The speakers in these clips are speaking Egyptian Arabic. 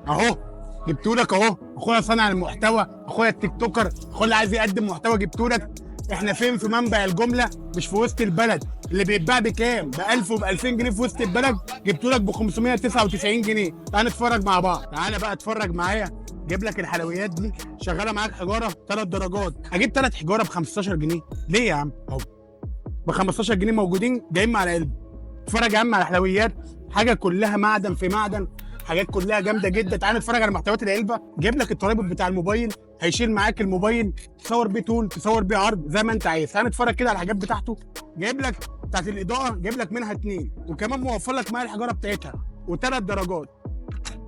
اهو جبتولك اهو، اخويا صانع المحتوى، اخويا ال TikToker، اخويا اللي عايز يقدم محتوى جبتولك. احنا فين؟ في منبع الجمله، مش في وسط البلد. اللي بيتباع بكام؟ ب 1000 وب 2000 جنيه في وسط البلد، جبتولك ب 599 جنيه. تعال نتفرج مع بعض، تعالى بقى اتفرج معايا. جيب لك الحلويات دي شغالة معاك حجارة 3 درجات. اجيب 3 حجارة ب 15 جنيه ليه يا عم؟ اهو ب 15 جنيه موجودين جايين مع العلب. اتفرج يا عم على الحلويات، حاجة كلها معدن في معدن، حاجات كلها جامدة جدا. تعال نتفرج على محتويات العلبة. جايب لك ال tripod بتاع الموبايل، هيشيل معاك الموبايل، تصور بيه طول، تصور بيه عرض، زي ما انت عايز. تعال نتفرج كده على الحاجات بتاعته. جايب لك بتاعت الاضاءة، جايب لك منها 2، وكمان موفر لك معايا الحجارة بتاعتها وثلاث درجات.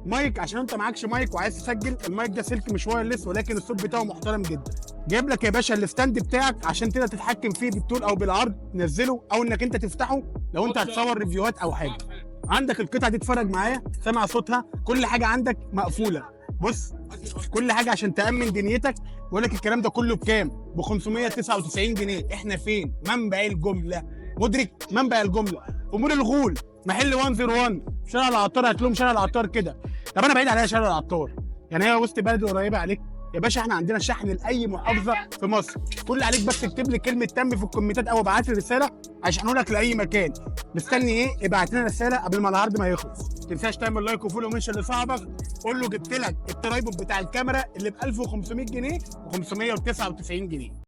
مايك عشان انت معكش مايك وعايز تسجل، المايك ده سلك مش wireless ولكن الصوت بتاعه محترم جدا. جايب لك يا باشا ال stand بتاعك عشان تقدر تتحكم فيه بالطول او بالعرض، تنزله او انك انت تفتحه لو انت هتصور review هات او حاجة. عندك القطعة دي، اتفرج معايا، سامع صوتها، كل حاجة عندك مقفولة. بص كل حاجة عشان تامن دنيتك. بقول لك الكلام ده كله بكام؟ ب 599 جنيه. احنا فين؟ منبع الجمله، مدرك منبع الجملة، امور الغول، محل 101 شارع العطار. هتلوم شارع العطار كده. طب انا بعيد عليها شارع العطار، يعني هي وسط بلد قريبه عليك يا باشا. احنا عندنا شحن لاي محافظة في مصر، كل اللي عليك بس اكتب لي كلمة تم في الكومنتات او ابعت لي رسالة هشحنه لك لاي مكان. مستني ايه؟ ابعت لنا رسالة قبل ما العرض ما يخلص. ما تنساش تعمل like و follow و mention لصاحبك، قول له جبت لك ال tripod بتاع الكاميرا اللي ب 1500 جنيه و599 جنيه.